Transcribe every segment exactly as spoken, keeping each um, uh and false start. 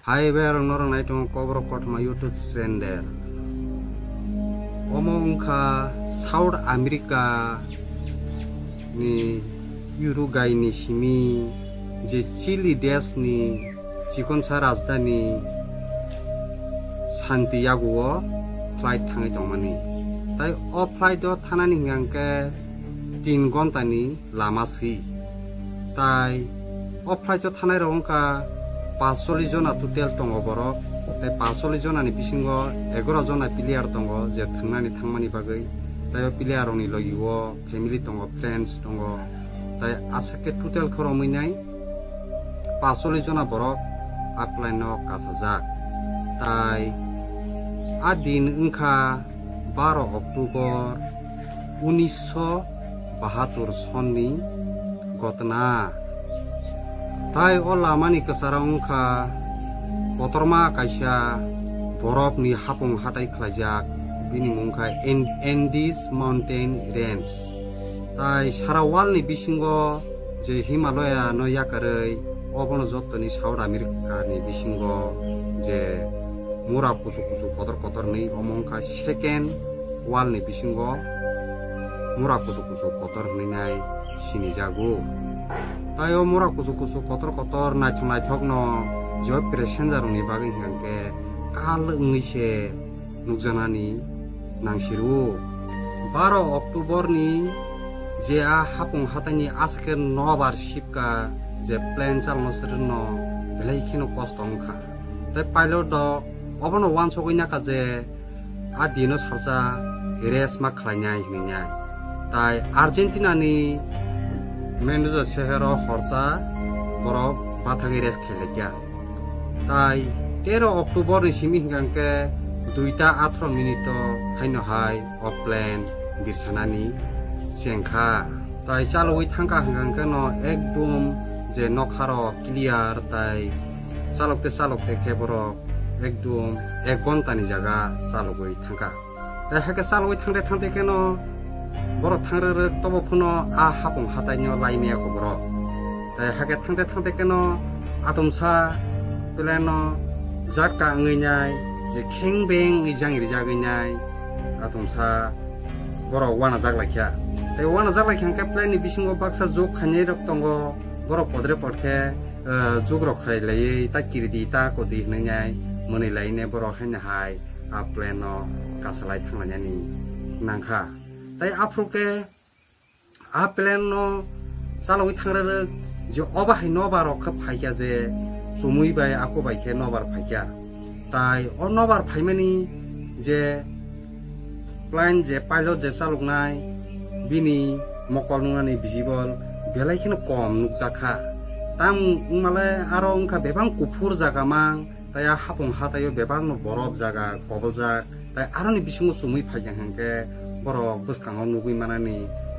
Hai bai rok norok nai tongo Kokborok Kothoma YouTube channel. Omo wngkha South America ni Uruguay ni simi je Chile desh ni chikonsa rajdhani Santiago o flight thangwi tongmani. Tai o flight o thanani hingkha khe tin ghonta ni lama si. Tai o flight o thanai rok wngkha paanchchollish jona total tongo borok. Tai paanchchollish jona ni bisingo egaroh jona player tongo je thwngnani thangmani bagwi. Tai o player rok ni logi o family tongo, friends tongo. Tai aswk khe total khe romwi nai paanchchollish jona borok a plane no kasajak. Tai a din wngkha baro October unisho bahatur sonni ghotona. Tai o lamani kwcharo wngkha kotorma kaisa borokni hapung hatai khlaijak, bini mung kha An-, Andes Mountain Range. Tai sara world ni bisingo je Himalaya no yakarwi obono jottoni South America ni bisingo je mura kuchuk kuchuk kotor kotor hwnwi omo wngkha second world ni bisingo mura kuchuk kuchuk kotor hwnwi nai sinijago. Tai o mura kuchuk kuchuk kotor kotor naithok naithok no je passenger rok ni bagwi hingkha khe kal wngwi se nukjaknani nangsiru. Baro October ni je a hapung hataini aswk khe nobar sipka je plane chalno srwngno belai kheno kosto wngkha. Tai pilot rok obono uansugwi nakha je a dino salsa rest ma khlainai hinwi nai. Tai Argentina ni Mendoza sehero horsa borok bathagwi rest khlai laikha. Tai tero October ni simi hingkha khe duita atharo minute o haino hai o plane birsanani chengkha. Tai chalogwi thangkha hingkha khe no ekdom je nokha rok clear tai chalokte chalokte khe borok ekdom ek ghonta ni jaga chalogwi thangkha. Tai hakhe chalwi thangte thangte khe no borok thangrwk rwk tobo phano a hapung hatai no lai maya kho borok. Tai hakhe thangte thangte khe no atomsa plane no jatka wngwi nai je kheng beng wngwi jang rijagwi nai atomsa borok uanajak laikha. Tai uanajak laikha hwnkhe plane ni bisingo baksa jok khainai rok tongo, borok podre pod khe, eh, jok rok khlai laiwi ta kiri di ta kodi hwnwi nai mwnwi lai ne borok haino hai a plane no kasalai thanglainani nangkha. Tai aphuru khe a plane no chalogwi thangrwk je obo hai nobar rok khe phaikha je chumui bai ako bai khe nobar phaikha. Tai o nobar phaimani je plane je pilot je chaloknai bini mokol nungnani visible belai kheno kom nukjakha. Tam wngmale aro wngkha bebak kuphur jaga mang. Tai a hapung hataio bebakno borok jaga koboljak, tai aroni bisingo chumui phaikha hwnkhe borok bwskango nugwi manani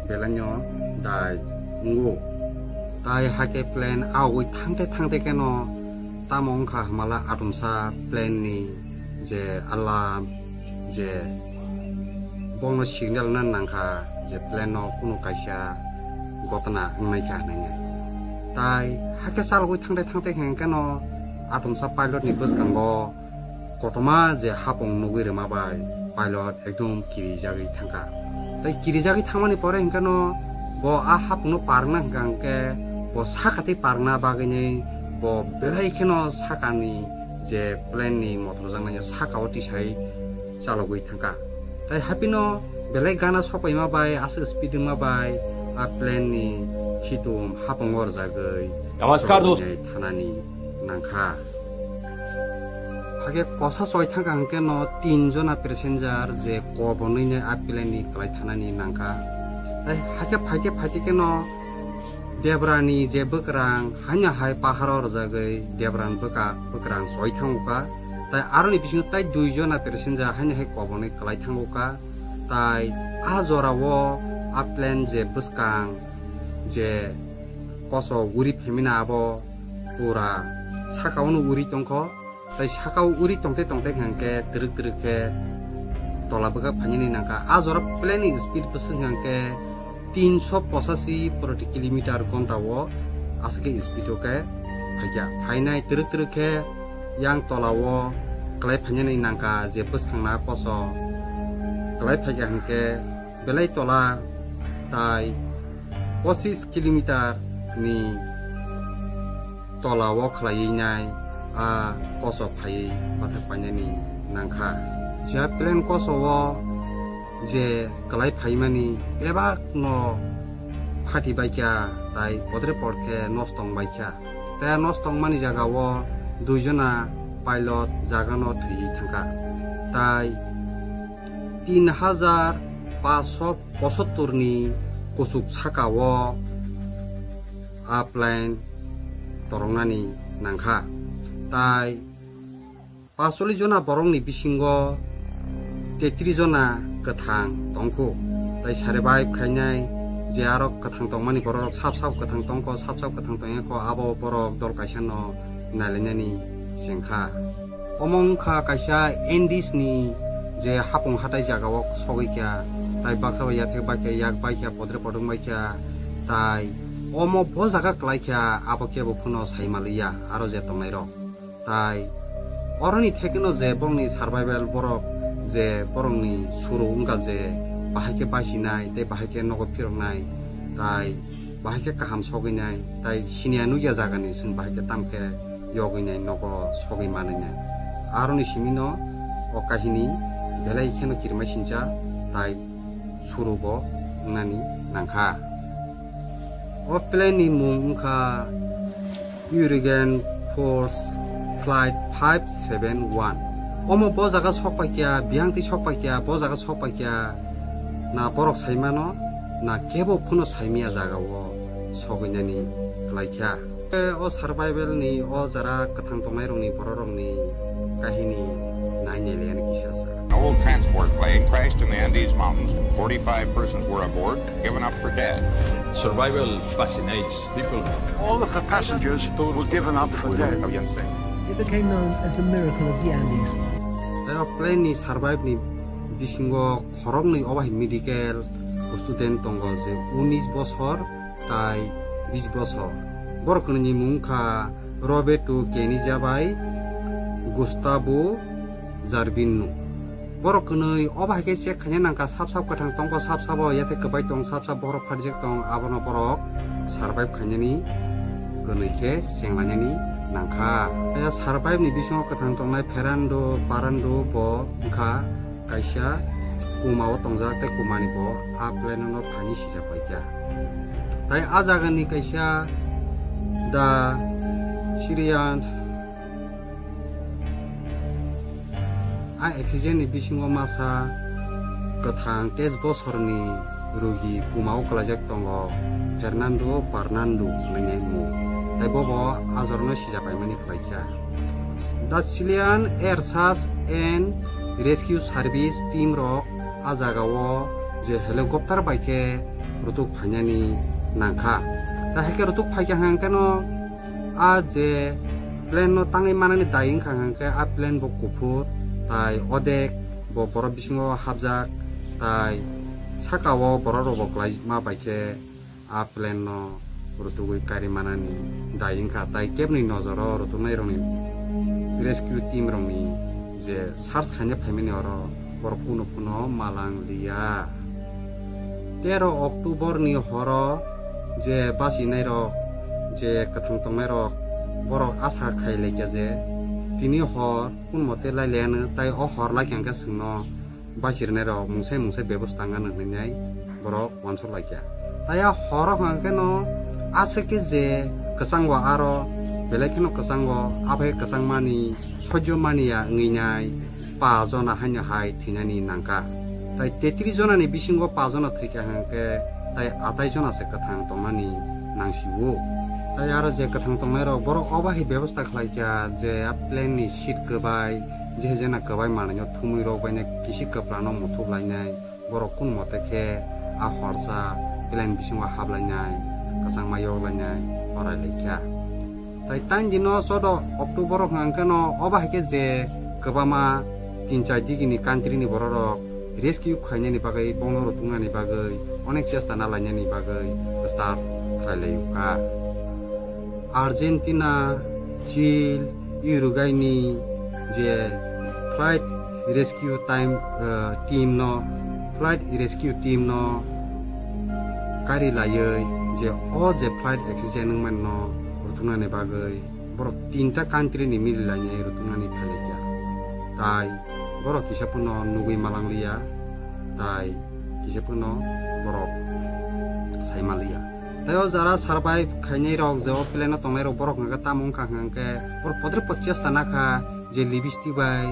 belaino dai wngo. Tai hakhe plane aogwi thangte thangte kheno tamo wngkha hwnmala atomsa plane ni je alarm je bongno signal na nangkha je plane no kunu kaisa gotna wngnai kha hwnwi. Tai hakhe chalogwi thangte thangte hwnkhe no atomsa pilot ni bwskango kotorma je hapung nugwi rwma bai pilot ekdom kirijagwi thangkha. Tai kirijagwi thangmani pore hwnkhe no bo a hapung no parna hwnkha hwnkhe bo saka tei parna bagwi ni bo belai kheno sakani je plane ni motor jaknai saka o tisai chalogwi thangkha. Tai haphino belai gana sopaima bai aswk speed wngma bai a plane ni khitum hapung orjagwi Namaskar, dost. Sopainai thanani nangkha. Hakhe kosa choi thangkha hwnkhe no tin jona passenger je kobonwi nai a plane ni kwlai thanani nangkha. Tai hakhe phaikhe phaikhe kheno Debrani je bwkrang haino hai paharo rwjagwi Debran bwka bwkrang choi thango kha. Tai aroni bisingo tai dui jona passenger haino hai kobonwi kwlai thango kha. Tai a jorao a plane je bwskang je koso uri phaimani abo pura saka ono uri tongkho. Tai saka o uri tongte tongte hwnkhe twrwk twrwk khe tola bwkha phainani nangkha. A jora plane ni speed bwswk hwnkhe tinso pochashi proti kilometer ghonta o aswk khe speed o khe phaikha. Phainai twrwk twrwk khe yang tola o kwlai phainani nangkha je bwskangna koso kwlai phaikha hwnkhe belai tola tai pochis kilometer ni tola o khwlaiwi nai a koso phaiwi bathak painani nangkha. Je plane koso o je kwlai phaimani bebak no phati baikha tai podre podkhe nostong baikha. Tei a nostong mani jaga o duijona pilot jagano thwiwi thangkha. Tai tin hajar paanch sho pochattor ni kuchuk saka o a plane toroknani nangkha. Tai paanchchollish jona borokni bisingo tetris jona kwthang tongkhu. Tai survive khainai je aro kwthang tongmani borok sap sap kwthang tongkho, sap sap kwthang tongya kho, abo borok dol kaisa no nailainani chengkha. Omo wngkha kaisa Andes ni je hapung hatai jaga o sogwi kha, tai baksa bai yathek bai kha, yak bai kha, podre podung bai kha, tai omo bo jaga kwlai kha abo kebo phano sai maliya aro je tongnai rok. Tai oroni thekno je borokni survival borok je borokni suru wngkha je bahai khe basinai tei bahai khe nogo phiroknai tai bahai khe kaham sogwinai tai siniya nukya jagani chwng bahai khe tamkhe yogwinai nogo sogwi manwinai. Aroni simino o kahini belai kheno kirimasingcha tai suru bo wngnani nangkha. O plane ni mung wngkha Urigan Force Flight five seven one. Omo bo jaga sok pai kya, biyang twi sok pai kya, bo jaga sok pai kya. Na borok sai mano, na kebo phano sai miya jaga o sogwinani kwlai kha. O survival ni o jara kwthang tongnai rok ni borok rok ni kahini nai nai le ani kisa sa. An old transport plane crashed in the Andes Mountains. Forty-five persons were aboard, given up for dead. Survival fascinates people. All of the passengers were given up for dead. It became known as the miracle of the Andes. Tei o plane ni survive ni bisingo khoroknwi obo hai medical student tongo je unis bosor tai bis bosor. Borok kwnwi ni mung wngkha Roberto Canizza bai Gustavo Jarvino. Borok kwnwi obo hai khe check khaina nangkha, sap sap kwthang tongkho, sap sabo yate kwbai tong, sap sap bohrok phatijak tong, abono borok survive khainani kwnwi khe chenglainani nangkha. Tei survive ni bisingo kwthang tongnai Fernando Parrando bo wngkha kaisa kuma o tongjak tei kuma ni bo a plane no phaini sijak pai kha. Tai a jaga ni kaisa da Chilean a accident ni bisingo masa kwthang teis bosor ni rugi kuma o kwlaijak tongo Fernando Parrando hwnwi mung. Tai bo bo a jora no sijak pai mani kwlai kha. The Chilean Air Search and Rescue Service team rok a jaga o je helicopter bai khe rutuk phainani nangkha. Ta hai khe rutuk phai kha hwnkhe no a je plane no tangwi manani dai wngkha hwnkhe a plane bo kuphur tai odek bo borok bisingo hapjak tai saka o borok rok bo kwlai ma bai khe a plane no rutugwi kari manani dai wngkha, tai kebni nojoro rutuknai rokni rescue team rokni je search khaina phaimani oro borok kuno kuno malang liya. Tero October ni horo je bachinai rok je kwthang tongnai rok borok asa khai laikya je tini hor kun mote lai leno tai o hor lai khe hwnkhe chwngno bachirnai rok mungsai mungsai bebosta wngya hwnwi borok uansuk laikya. Tai a horo hwnkhe no aswk khe je kwchango aro belai kheno kwchango, aphai kwchangmani soijo maniya wngwi nai pa jona haino hai thwinani nangkha. Tai tetris jonani bisingo pa jona thwikha hwnkhe tai atai jona se kwthang tongnani nangsio. Tai aro je kwthang tongnai rok borok obo hai bebosta khlai kha je a plane ni seat kwbai, je jena kwbai manwi no thumwi rok bai nai kisi kwpla no muthuk lainai, borok kun mote khe a horsa plane bisingo hap lainai, kwchangma yok lainai, orai lai kha. Tai tang dino chodo October o hwnkhe no obo hai khe je kwbama tin char digi ni country ni borok rok rescue khainani bagwi, bono rwtwknani bagwi, onek chesta na lainani bagwi start khlai lai kha. Argentina, Chile, Uruguay ni je flight rescue time, eh, team no, flight rescue team no kari laiwi je o je flight accident wngmani no rutuknani bagwi borok tinta country ni mili lainai rutuknani phailaikha. Tai borok kisa phano nugwi malang liya, tai kisa phano borok sai maliya. Tai o jara survive khainai rok, je o plane o tongnai rok, borok hwnkhe tamo wngkha hwnkhe borok podre pod chesta nakha je lipstick bai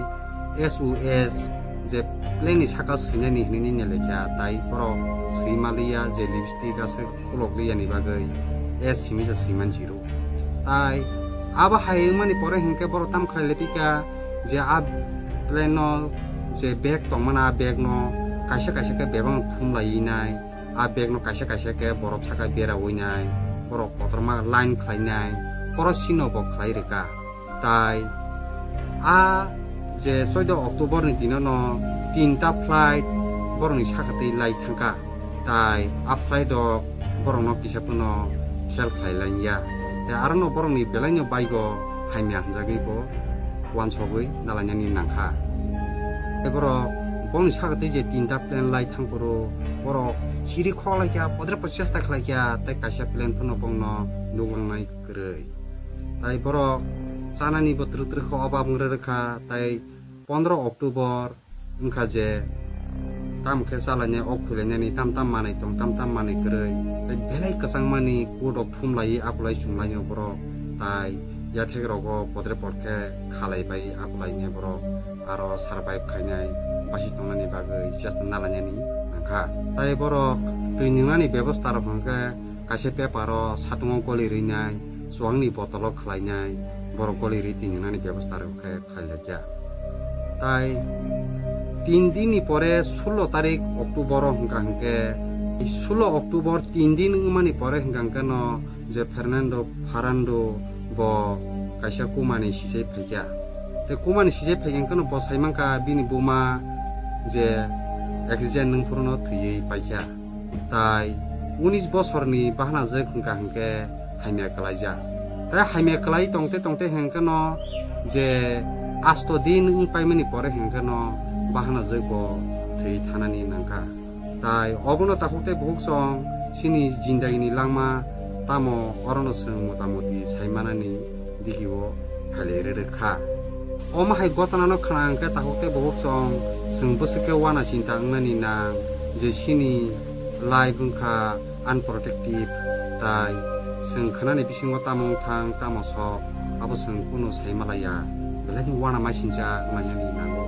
S O S je plane ni saka swinani hinwi nini lekha, tai borok swi maliya je lipstick aswk kulok liyani bagwi S simi se swiman siro. Tai abo hai wngmani pore hwnkhe borok tam khlai lepika je a plane no je bag tongmana a bag no kaisa kaisa khe bebak thum laiwi nai. A bag no kaisa kaisa khe borok saka berawi nai, borok kotorma line khlai nai, khoroksa no bo khlai rwkha. Tai a je chauda October ni dino no tinta flight borok ni saka twi lai thangkha. Tai a flight rok borok no kisa phano fail khlai lai ya. Tai aro no borok ni belai no baigo hamya hwnjagwi bo uansugwi nalainani nangkha. Tei borok bongni saka twi je tinta plane lai thangphuru borok chiri khoklaikha, podre pod chesta khlaikha, tei kaisa plane phano bongno nuklangnai kwrwi. Tai borok chanani bo twrwk twrwk khe obab wng rwkha, tai pondro October wngkha je tamo khe chalainai, o khuilainani tam tam manwi tong, tam tam manwi kwrwi, tei belai kwchangmani coat rok thum laiwi akulai chum lainai borok, tai yathek rogo podre pod khe khalai bai akulai ne borok aro survive khainai basi tongnani bagwi chesta nalainani nangkha. Tai borok twi nwngnani bebosta rok hwnkhe kaisa paper o satungo goli rwinai, chuwangni botolo khlainai, borok goli rwi twi nwngnani bebosta rok khe khlailaikha. Tai tin din ni pore sullo tarik October o hwnkha hwnkhe, sullo October tin din wngmani pore hwnkha hwnkhe no je Fernando Farando bo kaisa kumani sijai phaikha. Tei kumani sijai phaikha hwnkhe no bo sai mankha bini buma je accident wngphuru no thwiwi paikha. Tai unis bosorni bahanajwk hwnkha hwnkhe hamya kwlaijak. Tai hamya kwlai tongte tongte hwnkhe no je asto din wng paimani pore hwnkhe no bahanajwk bo thwi thanani nangkha. Tai obono takhuk tei bukhuk song chini jindagini langma tamo orono chwng motamoti sai manani digio phailai rwrwk kha. Omo hai gotana no khna hwnkhe takhuk tei bukhuk song chwng bwswk khe uana chinta wngnani nang je chini life wngkha unprotected, tai chwng khwnani bisingo tamo wngthang tamo sok abo chwng kunu sai malaya, belai khe uana maisincha wnglainani nango.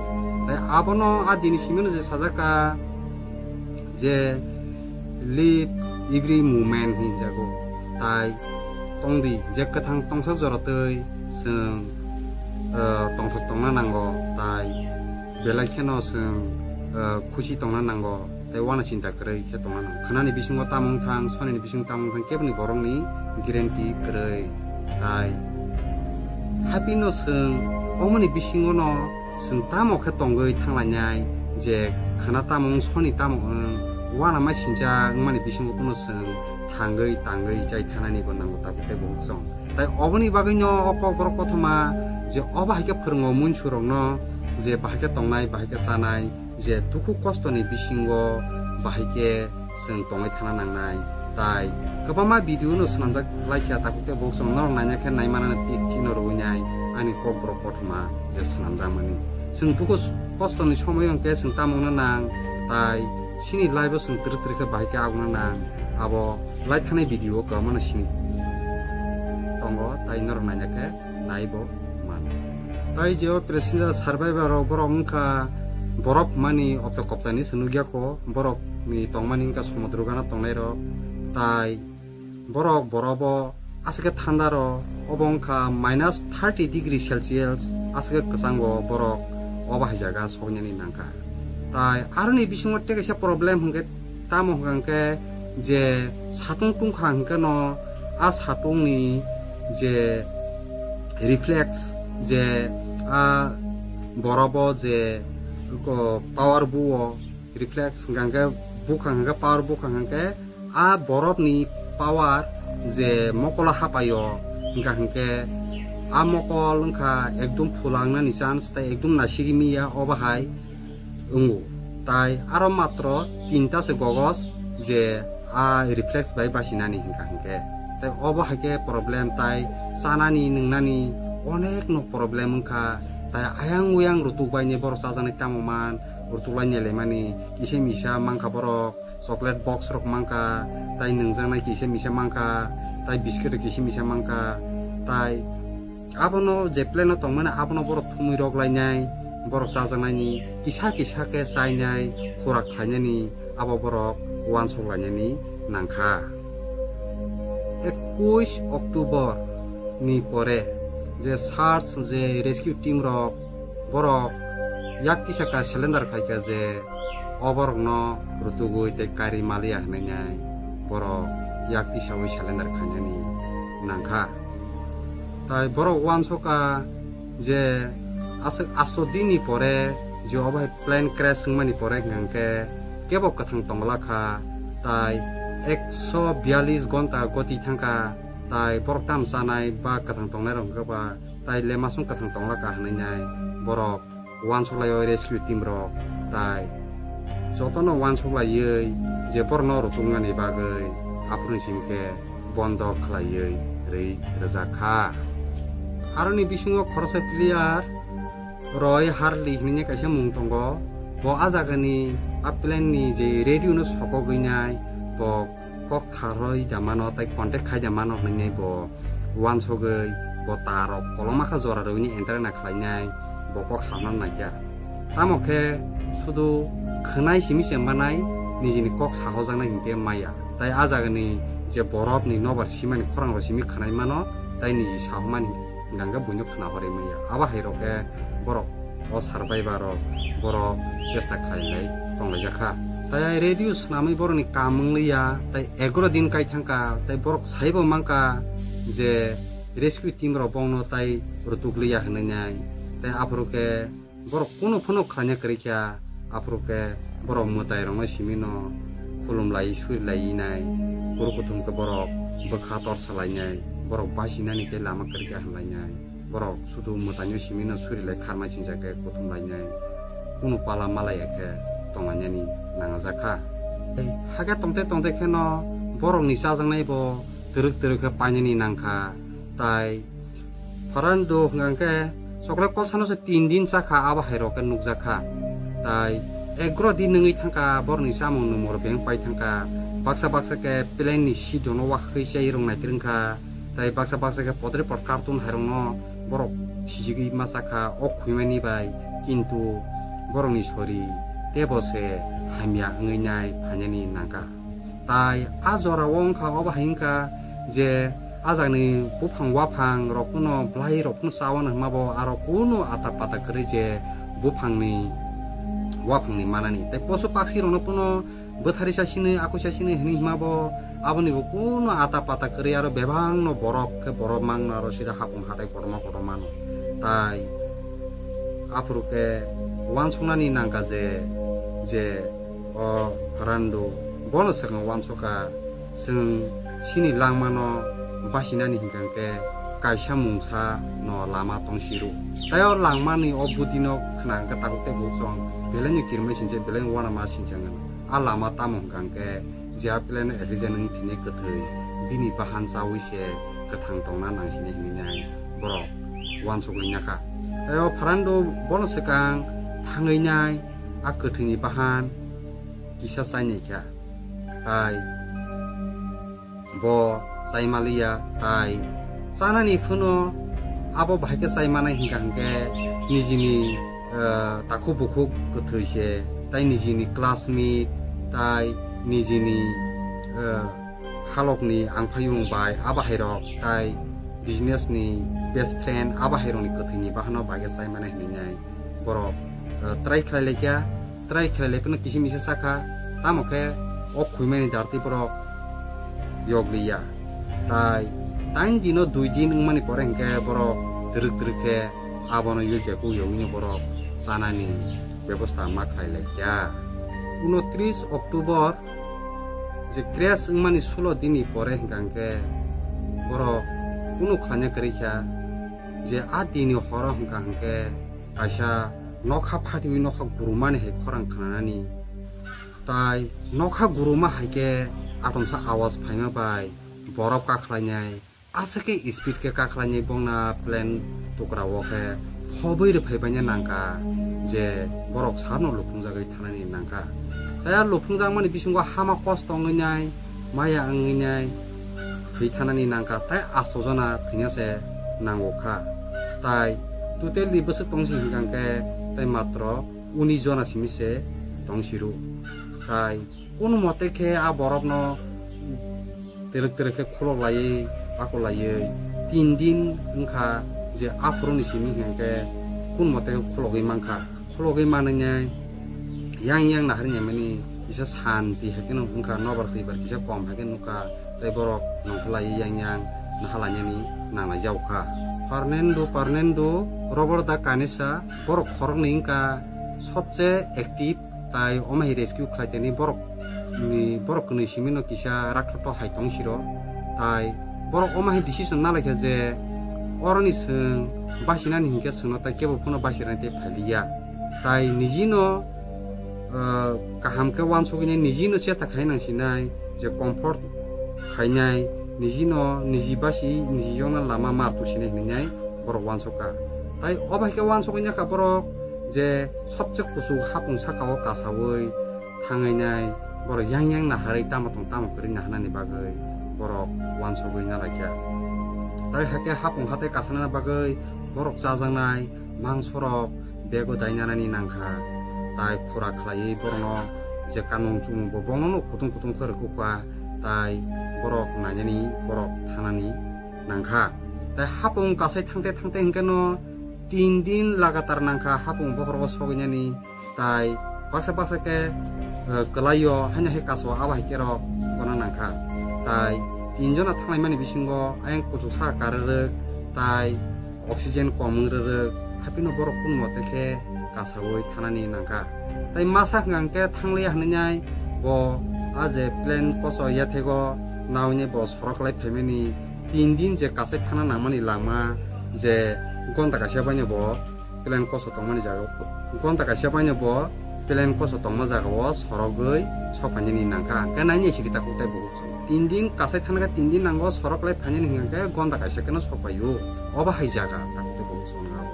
Tai abono a dini simino je sajak kha, je live every moment hinjago. Tai tongdi je kwthang tongsa jora twi chwng, eh, tongthok tongna nango, tai belai kheno chwng, eh, khusi tongna nango, tai uana chinta kwrwi khe tongna nango. Khwnani bisingo tamo wngthang, sonini bisingo tamo wngthang, keboni borokni guarantee kwrwi. Tai happy no chwng omoni bisingo no chwng tamo khe tongwi thanglainai, je khwna tamo wng, soni tamo wng, uana maisincha wngmani bisingo phano chwng thangwi tangwi chai thanani bo nango takhuk tei bukhuk song. Tai oboni bagwino o kokborok kothoma je obo hai khe phwrwngo munsurokno je bahai khe tongnai, bahai khe chanai, je dukhu kostoni bisingo bahai khe chwng tongwi thana nangnai. Tai kwbangma video no swnamjak laikha, takhuk tei bukhuk song norok naina khe naimanani tik chino rwinai ani kokborok kothoma je swnamjakmani. Chwng dukhu kostoni somoyo hwnkhe chwng tamo wngna nang, tai chini life o chwng twrwk twrwk khe bahai khe aguna nang, abo lai thanai video o kwbangma no sini tongo, tai norok naina khe naibo mano. Tai je o passenger survivor rok borok wngkha borok mani opta kopta ni se nukya kho, borok ni tongmani wngkha somudro gana tongnai rok, tai borok borobo aswk khe thanda rok, obo wngkha minus thirty degree Celsius, aswk khe kwchango borok obo hai jaga soknani nangkha. Tai aroni bisingo tei kaisa problem hwnkhe tamo hwnkha hwnkhe je satung tungkha hwnkhe no a satungni je reflex je a borobo je ko power buo reflex hwnkha hwnkhe bukha hwnkhe power bukha hwnkhe a borokni power je mokola hapaio hwnkha hwnkhe A mokol wngkha ekdum phulangnani chance tei ekdum naisigi miya obo hai wngo. Tai aro matro tinta se gogos je a reflex bai basinani hinkha hinkhe. Tai obo hai khe problem tai chanani nwngnani onek no problem wngkha. Tai ayang uyang rutuk bai ni borok chajaknai tamo man rutuk lai nai laimani kisa misa mankha borok. Chocolate box rok mankha, tai nwngjaknai kisa misa mankha, tai biscuit rok kisa misa mankha, tai abono je plan o tongmani abono borok thumui rok lainai, borok chajaknaini kisa kisa khe chainai, khurak khlainani abo borok uansuk lainani nangkha. Ekush October ni pore je search je rescue team rok borok yak kisa ka cylinder phaikha je o borokno rutugwi tei kari maliya hwnwi nai borok yak kisaui cylinder khainani nangkha. Tai borok uansukha je aswk asto dinni pore je obo hai plane crash wngmani pore hwnkhe kebo kwthang tongla kha, tai ekso biyalish gonta goti thangkha, tai borok tam chanai ba kwthang tongnai rok hwnkhe ba tai lemasong kwthang tongla kha hwnwi nai borok uansuk lai o rescue team rok tai jotono uansuk laiwi je borokno rutuknani bagwi aphuruni simi khe bondo khlaiwi rwi rwjak kha. Aroni bisingo khoroksa player Roy Harley hinwi kaisa mung tongo. Bo a jagani a plane ni je radio no sokogwi nai bo kok tharwi da mano tei contact khai da mano hinwi bo uansugwi bo tarok koloma kha jora rwini antenna khlainai bo kok sana naikha. Tamo khe sudu khwnai simi se manai nijini kok sahojaknai hinkhe maya. Tai a jagani je borok ni nobar simani khorang rok simi khwnai mano tai niji sahomani hingkha buino khwna horwi maya. Abo hai rok khe borok o survivor rok borok chesta khlai lai tonglaijak kha. Tai radio swnamwi borokni kam wngliya, tai egaro din kai thangkha, tai borok saibo mankha je rescue team rok bongno tai rutuk liya hwnwi nai. Tai aphuru khe borok kunu phano khlaina kwrwi kha, aphuru khe borok mwtai rokno simi no khulum lai suri lai nai, kuru kuthum khe borok bwkha tor salai nai, borok basinani tei lama kwrwi kha hwnlai nai. Borok sudu mwtaino simi no suri lai kharmai sinsa khe kuthum lainai, kunu pala malai ya khe tonglainani nangajak kha. Hakhe tongte tongte kheno borokni chajaknai bo twrwk twrwk khe painani nangkha, tai Fernando hwnkha khe chocolate kolsano se tin din chakha, abo hai rok khe nukjak kha. Tai egro din nungwi thangkha, borokni chamung nungmung rok beng pai thangkha, baksa baksa khe plane ni seat rokno wakhai chai rok naitrwng kha. Tai baksa baksa khe podre pod cartoon hairokno borok sijigwi ma chakha o khwimani bai, kintu borokni sori tebo se hamya wngwi nai phainani nangkha. Tai a jora o wngkha obo hai wngkha je a jagni buphang waphang rok phano bwlai rok phano chawana hwnma bo aro kunu ata pata kwrwi je buphangni waphangni manani. Tai posu paksi rokno phano bwthari sa sinwi, akui sa sinwi hwnwi hima bo, aboni bo kuno ata pata kwrwi, aro bebak no borok khe borok mang no aro sida hapung hatai kotorma kotorma no. Tai aphuru khe uansuknani nangkha je, je o Fernando bono swkang uansukha, chwng chini langma no basinani hinkha khe kaisa mungsa no lama tong siru. Tai o langmani o budi no khna hwnkhe tabuk tei buk chwng belai no kirima sinse, belai no uanama sinse wngkha. A lama tamo hwnkha hwnkhe je a plane accident wng thini kwthwi bini bahan chaui se kwthang tongna nang sini hinwi nai borok uansukwi nakha. Tai o Fernando bono swkang thangwi nai a kwthwini bahan kisa chainai kha. Tai bo chai maliya, tai chanani phano abo bahai khe chai manai hingka hingke nijini, eh, takhuk bukhuk kwthwi se, tai nijini classmate, tai nijini, eh, halokni angphayung bai abo hairok, tai business ni best friend abo hairokni kwthwini bahano bahai khe chai manai hinwi nai borok, eh, try khlai laikha. Try khlai lai phano kisi misa sakha, tamo khe o khwimani dartwi borok yokliya. Tai tain dino dui din wngmani pore hinkhe borok twrwk twrwk khe abono yokya kuk yogwino borok chanani bebosta ma khlai laikha. Unotris October je crash wngmani sulo dini pore hinkha hinkhe borok kunu khlaina kwrwi kha. Je a dini horo hwnkha hwnkhe kaisa nokha phatiwi nokha gurumani hai khorang khnanani. Tai nokha guruma hai khe atomsa awas phaima bai borok kakhlainai, aswk khe speed khe kakhlainai bongna plane tukra o khe phobwi rwphaibaina nangkha je borok sarno luphungjagwi thanani nangkha. Tai a luphungjakmani bisingo hama kosto wngwi nai, maya wngwi nai, thwi thanani nangkha, tai asto jona thwina se nango kha. Tai totally bwswk tong si hwnkha khe tai matro unis jona simi se tong si rw. Tai kunu mote khe a borokno twrwk twrwk khe khulok laiwi, pakulaiwi tin din wngkha je aphuruni simi hwnkha khe kunu mote khulogwi mankha. Khulogwi manwi nai yang yang naharwi naimani kisa santi hai kheno wngkha, nobar twibar kisa kom hai khe nukha, tei borok nongkhorlaiwi yang yang nahalainani nanglai jago kha. Fernando, Fernando, Robert da Canessa, borok khoroknwi wngkha sobse active, tai omo hai rescue khlai tani borok ni, borok kwnwi simi no kisa rakthoto hai tong siro, tai borok omo hai decision nalaikha je oroni chwng basinani hinkhe chwngno tai kebo phano basirani tei phailiya. Tai nijino, ah, kaham khe uansuknai, nijino chesta khai nang sinai je comfort khainai, nijino niji basi niji yokna lama mar tusinai hinwi nai borok uansukha. Tai obo hai khe uansuknai kha borok je sobse kuchuk hapung saka o kasaui thangainai, borok yang yang naharwi tamo tong tamo kwrwi naharnani bagwi borok uansugwi nalaikha. Tai hakhe hapung hatai kasanani bagwi borok chajaknai mangsorok bego dainanani nangkha. Tai khura khlaiwi borokno je kanmung chumung bo bonono kutung kutung khe rwkukha, tai borok nainani borok thanani nangkha. Tai hapung kasai thangte thangte hwnkhe no tin din lagatar nangkha hapung bokhorogo sogwinani. Tai baksa baksa khe, eh, kwlaio haino hai kaso abo hai khe rok bono nangkha. Tai tin jona thanglaimani bisingo ayang kuchuk saka kararwk tai oxygen kom wng rwrwk, haphino borok kunu mote khe kasaui thanani nangkha. Tai masa hwnkha hwnkhe thangliya hinwi nai bo a je plane koso yathego naui nai bo sorok lai phaimani tin din je kasai thana nangmani lama je gonta kaisa baino bo plane koso tongmani jaga, gonta kaisa baino bo plane koso tongma jaga o sorogwi sokphainani nangkha, hwnkhe naini siri takhuk tei bukhuk song. Tin din kasai thana khe tin din nango sorok lai phainani hwnkhe gonta kaisa kheno sokphaio. Obo hai jaga takhuk tei bukhuk song nangkha.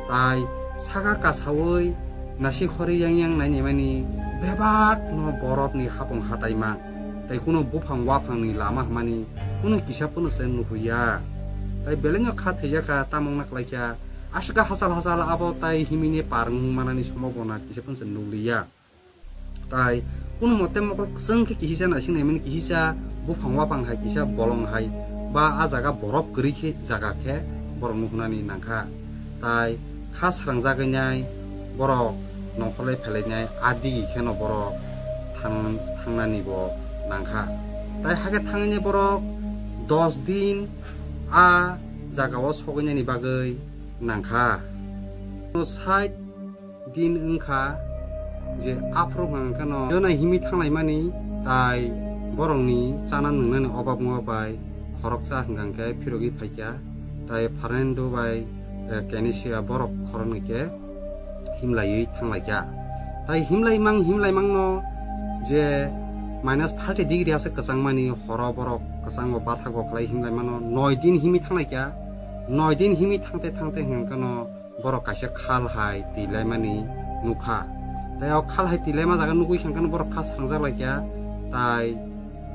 Tai saka kasaui nasi hori yang yang nainimani bebak no borok ni hapung hatai mang. Tai kuno buphang waphang ni lama hwnmani kuno kisa pono se nuhuya. Tai belai no kha thwijak kha tamung na klai kha. Aswk hachal hachal abo tai himini par wng manani sombhabona kisa phano se nukliya. Tai kunu mote mokol kwchwng khe kihisa naising naimani kihisa buphang waphang hai kisa bolong hai ba a jaga borop kwrwi khe jaga khe borok nuhunani nangkha. Tai kha srangjagwi nai borok nongkhorlai phelainai a digi kheno borok thang-, thangnani bo nangkha. Tai hakhe thangwi nai borok dos din a jaga o sogwinani bagwi nangkha. Sait din wngkha je aphuru hwnkheno jona himi thanglaimani tai borokni chana nwngnani obab wngma bai khoroksa hwnkha hwnkhe phirogwi phaikha, tai Fernando bai, eh, Kenesia borok khoroknwi khe himlaiwi thanglaikha. Tai himlaimang himlaimangno je minus thirty degree ase kwchangmani horo borok kwchango bathago khlai himlaimano noi din himi thanglaikha. Noi din himi thangte thangte hwnkheno borok kaisa khal hai twi laimani nukha. Tai o khal hai twi laima jaga nugwi khankhe borok kha srangjak laikha. Tai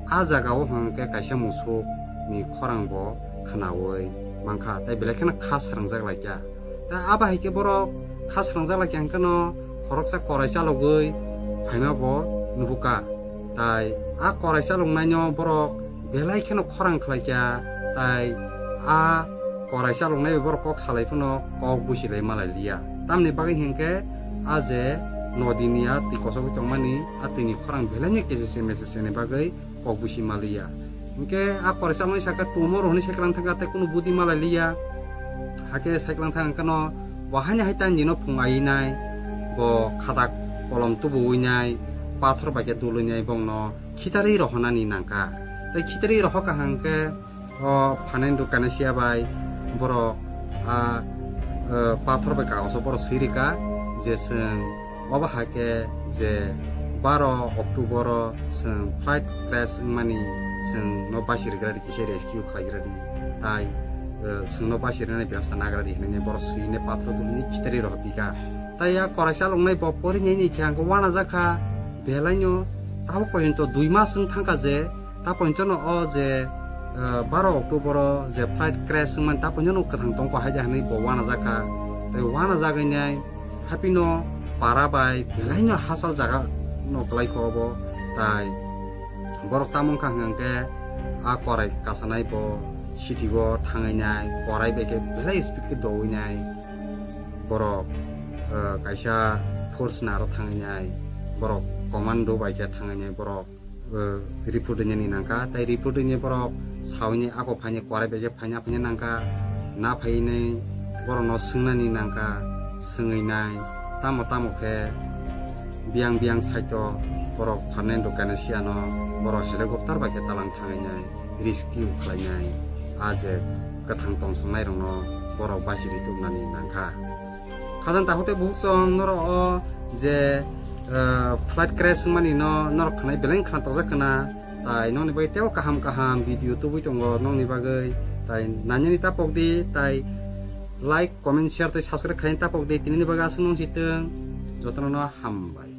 a jaga o hwnkhe kaisa musuk ni khorang bo khwnaui mankha, tai belai kheno kha srangjak laikha. Tai abo hai khe borok kha srangjak laikha hwnkhe no khoroksa korai chalogwi phaima bo nuhukha. Tai a korai chaloknaino borok belai kheno khorang khlaikha, tai a korai chaloknai bai borok kok salai phano kok busilai malai liya. Tamni bagwi hinkhe a je nodi ni a twi kosogwi tongmani a twi ni khorang belai no kese se mese se ni bagwi kok busi maliya. Hinkhe a korai chaloknai sakha tumor hwnwi saiklang thangkha tei kunu budi malai liya. Hakhe saiklang thang khe no bo haino hai ta nini no phung ai nai, bo khata kolom tubuwi nai, pathor bai khe dului nai bongno khitarwi rohonani nangkha. Tai khitarwi rohokha hwnkhe o Fernando Kenesia bai borok a, eh, pathor bai kagoso borok swi rika je chwng obo hai khe je baro October o chwng flight crash wngmani chwng no basi rigra di, kisa rescue khlai gra di, tai, eh, chwng no basi rinani bebostha nagra di hinwi borok swini pathor dulni khitari rok pika. Tai ya korai chaloknai bo porinai ni khe ang wana jakha belai no tamo pointo dui mas wng thangkha je ta pointo no o je, eh, baro October o je flight crash wngmani ta pointo no kwthang tongkha hai de hinwi bo wana jakha. Tai wana jagwi nai happy no para bai belai no hachal jaga no kwlai kho bo. Tai borok tamo wngkha hwnkhe a korai kasanai bo city o thangwi nai korai bai khe belai speed khe dowi nai. Borok, eh, kaisa force naro thangwi nai, borok commando bai khe thangwi nai, borok, eh, report rinani nangkha, tai report rini borok sawi ni ako phaini korai bai khe phaina phaina nangkha, na phainai borokno swngnani nangkha, swngwi nai, tamo tamo khe biyang biyang side o borok Fernando Canicia no borok helicopter bai khe talang thangwi nai, rescue khlai nai, a je kwthang tongsongnai rokno borok bachiri tubnani nangkha. Khajang takhuk tei bukhuk chwng norok o je, eh, flight crash wngmani no norok khwnai belai khna tokjak khna. Tai nokni bagwi teibo kaham kaham video tubui tongo nokni bagwi. Tai nanyani tapok di, tai like, comment, share tei subscribe khaina tapok di. Tinini bagwi aswk nung si tong. Jotono no hambai.